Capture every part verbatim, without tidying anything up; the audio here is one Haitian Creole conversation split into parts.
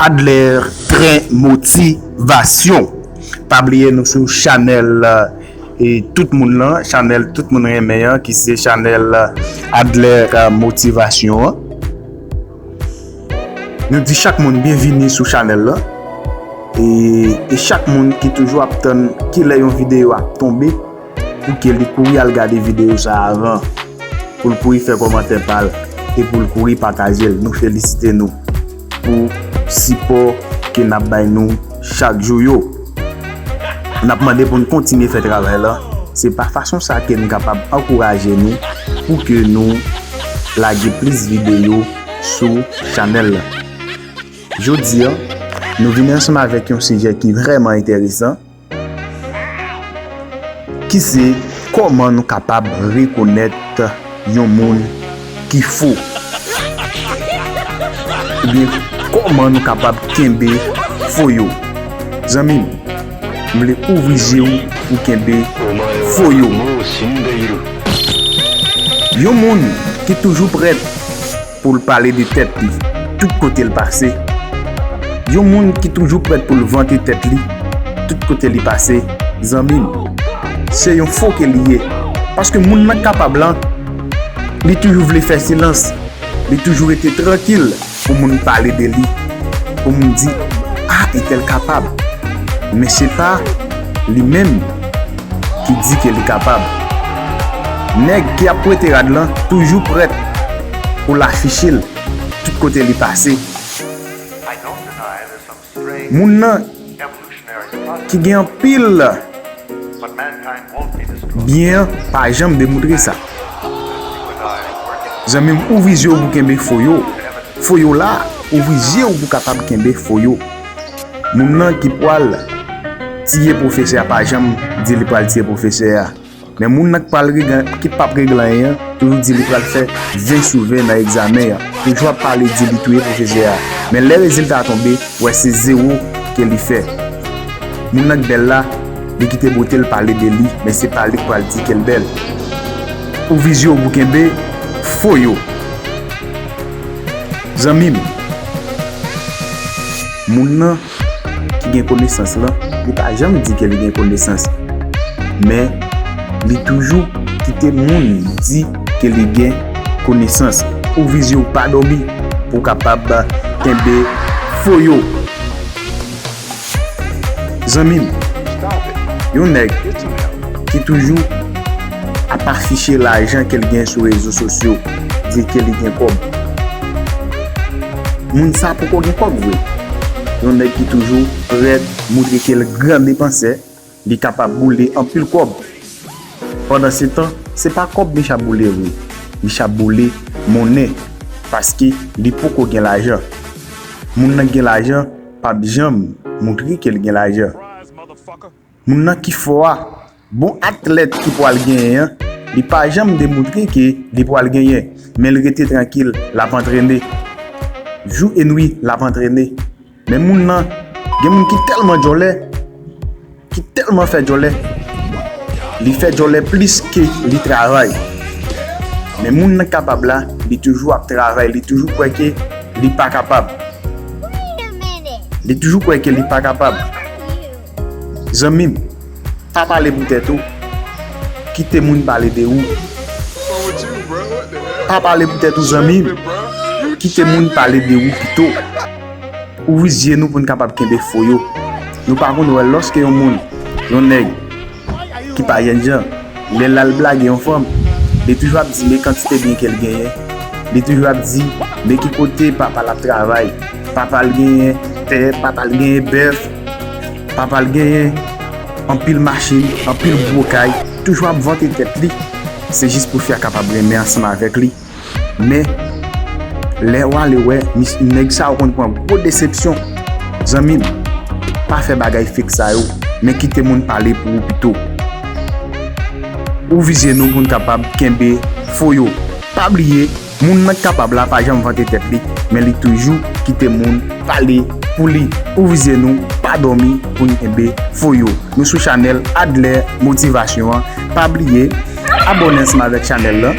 Adler Tren Motivasyon. Pa bliye nou sou chanèl, e, tout moun lan, chanèl tout moun renmen an, ki se chanèl Adler Motivasyon an. Nou di chak moun byenvini sou chanèl la. E, e chak moun ki toujou ap tann kilè yon videyo ap tonbe, pou ke li kouri al gade videyo sa a avan, pou l kouri fè kòmantè pa l, e pou l kouri pataje l. Nou felisite nou pou sipò ke n ap bay nou chak jou yo. N ap mande pou n kontinye fè travay la. Se pa fason sa ke n kapab ankouraje nou pou ke nou lage plis videyo sou chanèl la. Jodi a, nou vin ansanm avèk yon sijè ki vrèman enteresan, ki se kòman nou kapab rekonèt yon moun ki fo. Oubyen kòman nou kapab kenbe fo yo. Zanmi m, m vle ouvri je w pou kenbe fo yo. Yon moun ki toujou prèt pou l pale de tèt li tout kote l pase. Yon moun ki toujou prèt pou l vante tèt li tout kote li pase, zanmi m, se yon fo ke li ye. Paske moun nan k kapab lan, li toujou vle fè silans, li toujou rete trankil pou moun pale de li, pou moun di, "A, entèl kapab." Men se pa li menm ki di ke li kapab. Nèg ki ap prete rad lan toujou prèt pou l afiche l tout kote li pase. Moun nan ki gen anpil byen an pa janm demontre sa. Zanmi m, ouvri je w pou kenbe fo yo. Fo yo la, ouvri je w pou kapab kenbe fo yo. Moun nan ki pral tiye pwofesè a pa janm di li pral tiye pwofesè a. Men moun nan k pral regle, ki p ap regle anyen an, toujou di li pral fè ven sou ven nan egzamen an. Toujou ap pale di li touye pwofesè a. Men lè rezilta a tonbe, w wè se zewo ke li fè. Moun nan k bèl la, li kite bote l pale de li, men se pa li k pral di ke l bèl. Ouvri je w pou kenbe fo yo. Zanmi m, moun nan ki gen konesans lan, li pa janm di ke li gen konesans. Men, li toujou kite moun di ke li gen konesans. Ouvri je w, pa dòmi, pou w kapab kenbe fo yo. Zanmi m, yon nèg ki toujou ap afiche lajan ke l gen sou rezo sosyo, di ke li gen kòb. Moun sa poko gen kòb vre. Yon nèg ki toujou prèt montre ke l gran depansè, li kapab boule anpil kòb. Pandansetan, se pa kòb Mich ap boule vre. Mich ap boule monnen, paske li poko gen lajan. Moun nan gen lajan p ap janm montre ke l gen lajan. Moun nan ki fò a, bon atlèt ki pral genyen an, li pa janm demontre ke li pral genyen, men l rete trankil, l ap antrene. Jou e nwi, l ap antrene. Men moun nan, gen moun ki tèlman djòlè, ki tèlman fè djòlè, li fè djòlè plis ke li travay. Men moun nan kapab la, li toujou ap travay, li toujou kwè ke li pa kapab. Li toujou kwè ke li pa kapab. Zanmi m, pa pale pou tèt ou. Kite moun pale de ou. Pa pale pou tèt ou, zanmi m. Kite moun pale de ou pito. Ouvri je nou pou n kapab kenbe fo yo. Nou pa konn wè lòske yon moun, yon nèg ki pa jènjan, lè l al blage yon fanm, li toujou ap di men kantite byen ke l genyen. Li toujou ap di men ki kote papa l ap travay. Papa l genyen tè, papa l genyen bèf, papa l genyen anpil machin, anpil gwo kay. Toujou ap vante tèt li. Se jis pou fi a kapab renmen ansanm avèk li. Men, lè w ale wè, mis-, nèg sa yo konn pran gwo desepsyon. Zanmi m, pa fè bagay fake sa yo, men kite moun pale pou ou pito. Ouvri je nou pou n kapab kenbe fo yo. Pa bliye, moun nan k kapab la pa janm vante tèt li, men li toujou kite moun pale pou li. Ouvri je nou, pa dòmi pou n kenbe fo yo. Nou sou chanèl Adler Motivasyon an. Pa bliye, abòne ansanm avèk chanèl la.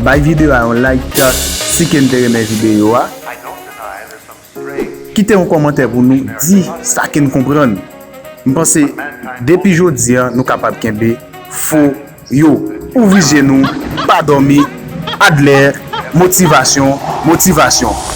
Bay videyo a yon like si ke n te renmen videyo a. I don't deny there's some strange Kite yon kòmantè pou nou di sa ke n konprann. M panse depi jodi a nou kapab kenbe fo yo. Ouvri je nou, pa dòmi. Adler, motivasyon, motivasyon.